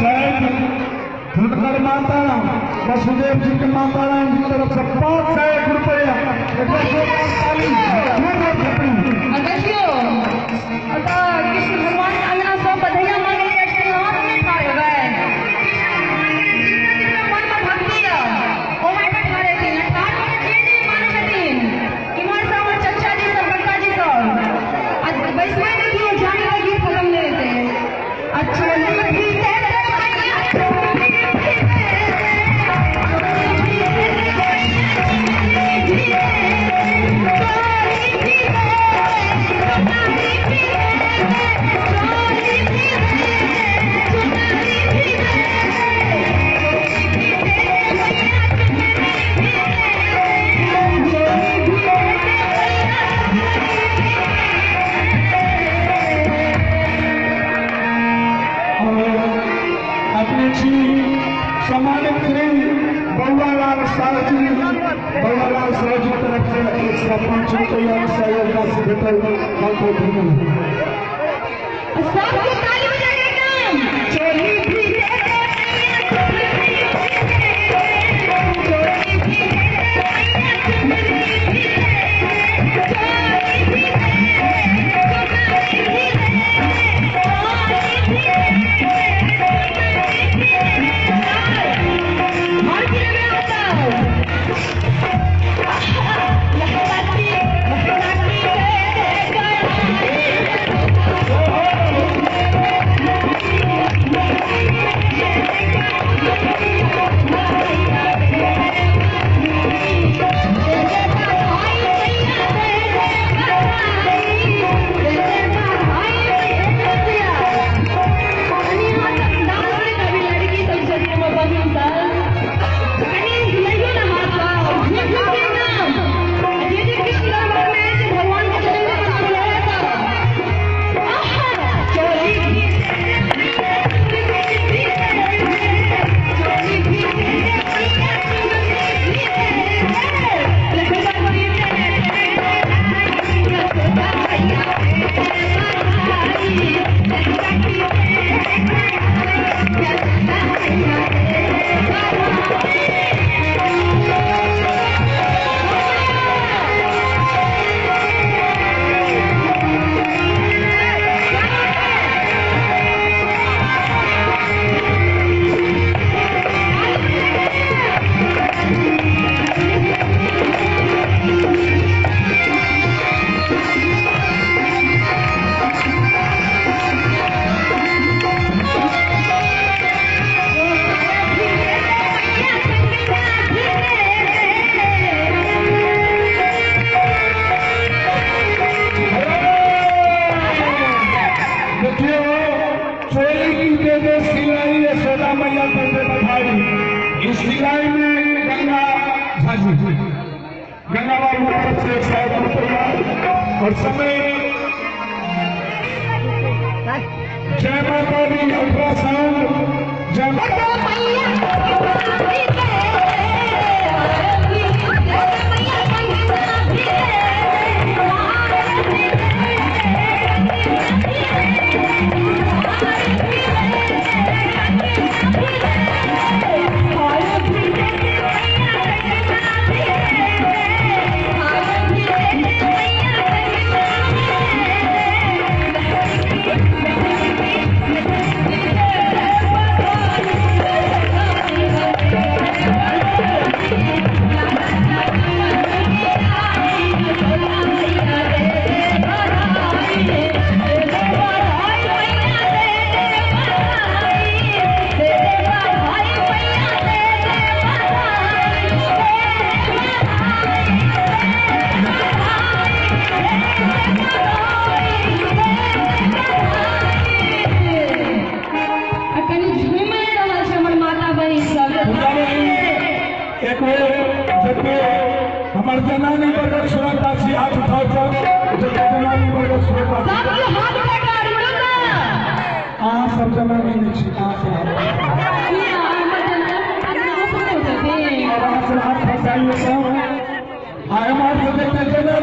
छथि हुनकर माता वसुदेव जी के माता रानी जी तरफ से 501 रुपया। देखियो कृष्ण भगवान अंगना सब बधैया मांगे हाथ में ठाढ़ हेबै। मन में भक्ति यऽ ओहि पर ठाढ़ हेथिन। ठाढ़ होके जे जे मानै छथिन इम्हर से हमर चचा जी सब बड़का जी सब आ बैसबै देखियौ जाने के गीत खत्म नहि हेतै। अच्छा सम्मानित श्री बउआलाल साह जी, बउआलाल साह जी तरफ से 105 रुपया सहयोग राशि भेटल। बहुत बहुत धन्यवाद। सबके ताली बजा के एकदम। चोली भी दे दे मैया, चोली भी दे दे, चोली भी दे दे मैया, चुनरी भी दे दे, चोली भी दे दे, चुनरी भी दे दे, चोली भी दे दे, चुनरी भी दे दे। और की लेबै बताओ। लहराती लहराती दे दे करारी। भगवान के जन्मदिन मनाया था। देखियो चोली की दे दे सिलाई यशोदा मैया कर दे बधाई। इस सिलाई में गंगा झा जी, गंगा बाबू तरफ से 101 रुपया। और समय जय माता दी अल्ट्रासाउंड जय माता। एक बेर जते हमर जनानी वर्गक श्रोता छी हाथ उठाउ तऽ, जते जनानी वर्गक श्रोता छी सबके हाथ उठा के अहाँ सब जनानी नहि छी, अहाँ सब हाथ फसाइयो। आ एम्हर से जते जनानी